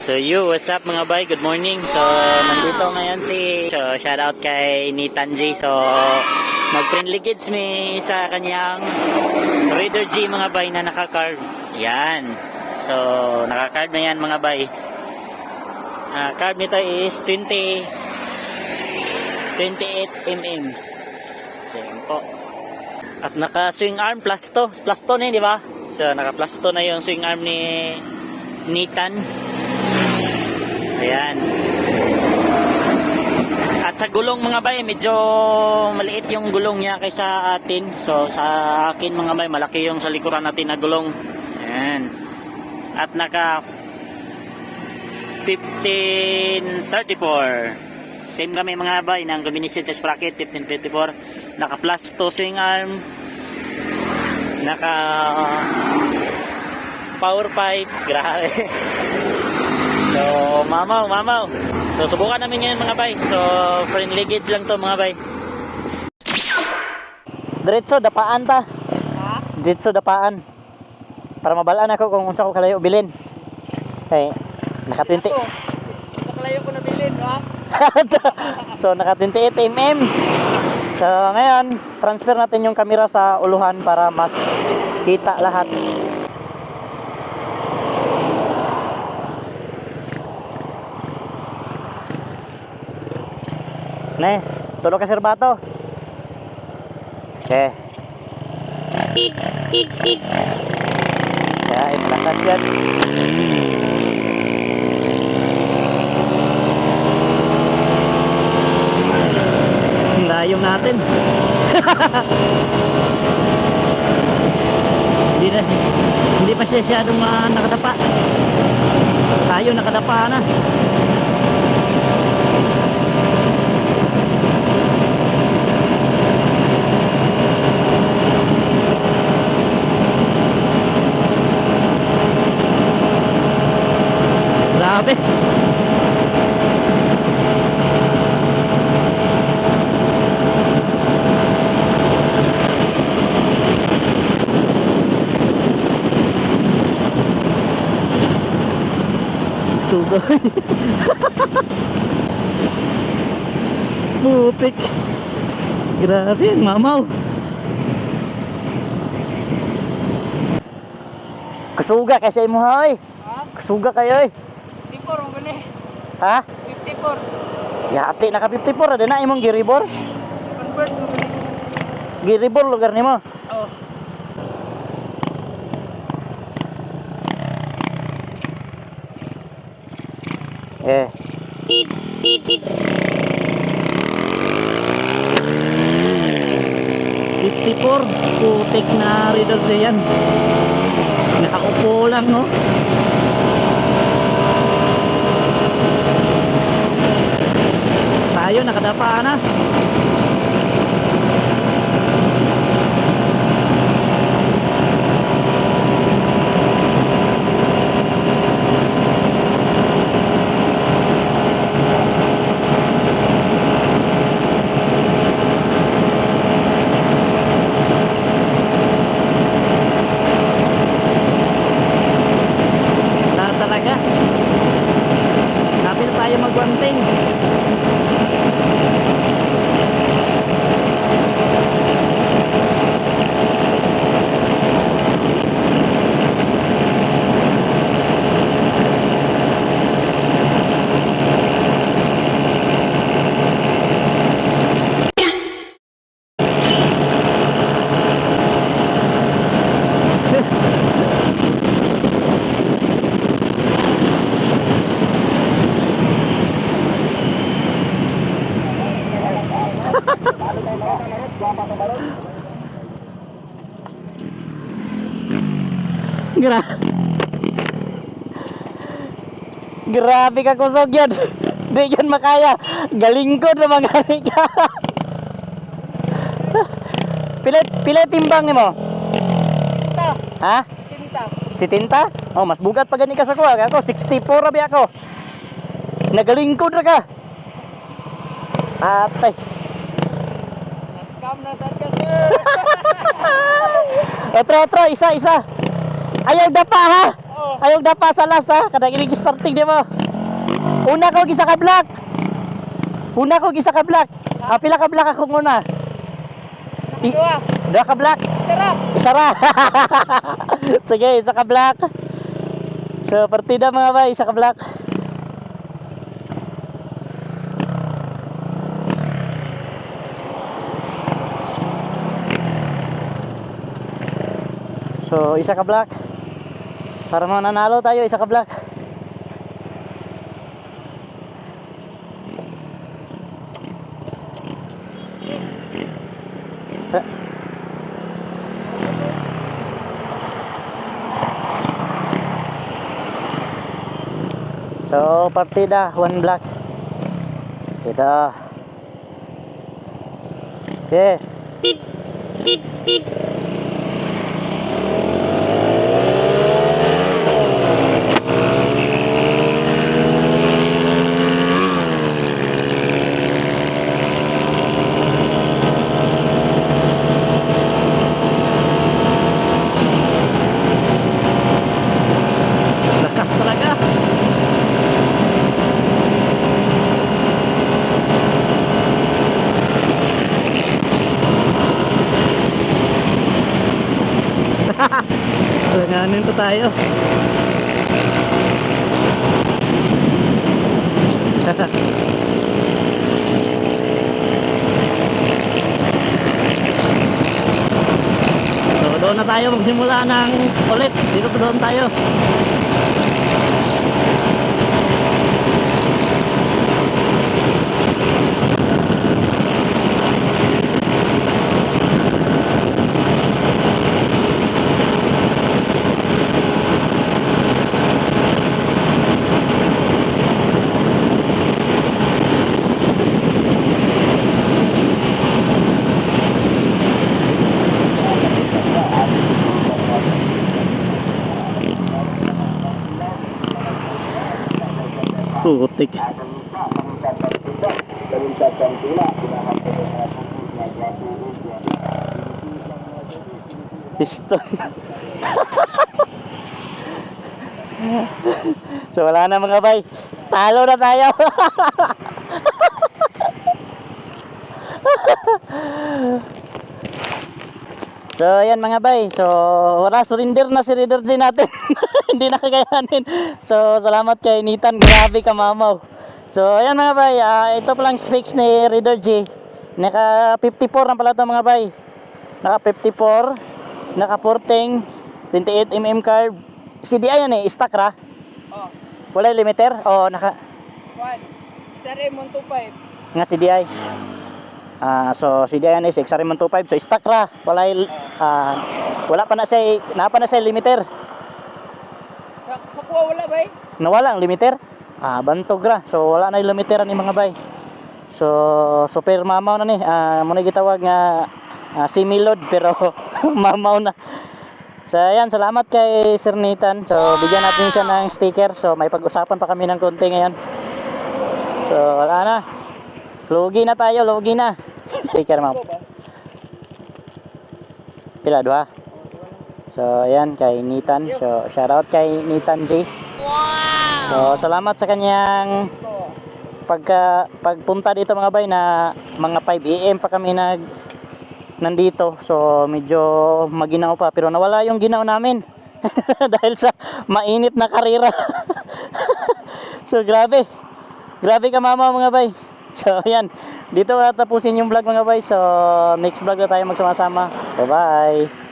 So yo, what's up, mga bay? Good morning. So nandito ngayon si, so shout out kay Nathan J. So mag-friendly kids mi sa kanyang Raider G, mga bay, na naka-carve. Yan. So naka-carve na yan, mga bay. Carve nito is 20 28 mm. So yan po. At naka swing arm plus 2. Plus 2 na yun, di ba? So naka plus 2 na yung swing arm ni Nathan. Ayan. At sa gulong, mga bay, medyo maliit yung gulong niya kaysa atin. So sa akin, mga bay, malaki yung sa likuran natin na gulong. Ayan. At naka 1534. Same kami, mga bay, ng combination sa sprocket 1534. Naka plus 2 swing arm. Naka power pipe. Grabe. So, mamaw, mamaw. So, subukan namin ngayon, mga bay. So, friendly gauge lang to, mga bay. Diretso, dapaan ta. Ha? Diretso, dapaan. Para mabalaan ako kung unsa ko kalayo bilin. Okay, naka 20. Nakalayo ko na bilin, ha? So, naka 28 mm. So, ngayon, transfer natin yung camera sa uluhan para mas kita lahat. Ne, tulog ka, Sir Bato. Okay. Kaya, malakas yan. Ang layo natin. Hindi pa siya masyadong nakadapa. Tayo nakadapa na. Grabe. Sugoy. Putik. Grabe, ang mamaw. Kasuga kasi mo hoy. Ha? Kasuga kayo oy. 54 ang gani. Ha? 54. Yati naka 54 na imong giribor. Convert mo gani. Giribor lugar nimo. Oh. Eh. 54, putik na riddle siya yan. Nakaupo lang, no? Tayo, nakadapa na. Wala talaga. Kapil tayo magwanting. Grabe ka kusog yan. Di yan makaya. Galing ko na magaling ka. Pila, pila timbang nimo? Tinta. Ha? Tinta. Si Tinta? Oh, mas bugat pa gani ka sa kuha. Ako, 64 ra ba ako. Nagalingkod ra ka. Atay. Na-scam na sad ka, sir. Otro, otro, isa, isa. Ayaw dapa ha. Oh. Ayaw dapa sa last ha. Kada inig starting di mo. Una ko isa ka block. Una ko isa ka block. Ah, pila ka block akong una? Dua. Duha ka block. Sarap. Isa ra. Sige, isa ka block. So, partida mga bay, isa ka block. So, isa ka block. Para mananalo tayo, isa ka block. Eh. So, partida, one block. Ito. Okay. Lakas talaga. Langanin pa tayo. So doon na tayo magsimula ng ulit. Dito pa doon tayo. Putik. Piston. So wala na mga bay. Talo na tayo. So ayan mga bay. So wala, surrender na si Reader G natin. Hindi na kakayanin. So salamat kay Nathan. Grabe ka mamaw. So ayan mga bay, ito palang specs ni Reader G. Naka 54 na pala ito mga bay. Naka 54, naka 14, 28 mm carb. CDI yan eh, stock ra. Oh, Wala limiter? O naka one. XRM 125. nga CDI. So CDI yan is XRM 125. So stock ra. Wala wala pa na siya, naa pa na siya limiter. Sa kuha wala bay? Nawala ang limiter. Bantog ra. So wala na yung limiter ni mga bay. So super mamaw na ni. Muna gitawag nga semi-load pero mamaw na. So ayan, salamat kay Sir Nathan. So bigyan natin siya ng sticker. So may pag-usapan pa kami ng konti ngayon. So wala na. Lugi na tayo, lugi na. Sticker, ma'am. Kuha ba? Pila, duha. So ayan, kay Nathan. So shout out kay Nathan J. So salamat sa kanyang Ito. pagpunta dito mga bay na mga 5 AM pa kami nandito. So medyo maginaw pa pero nawala yung ginaw namin dahil sa mainit na karera. So grabe. Grabe ka mama mga bay. So ayan, dito na tapusin yung vlog mga bay. So next vlog na tayo magsama-sama. Bye bye.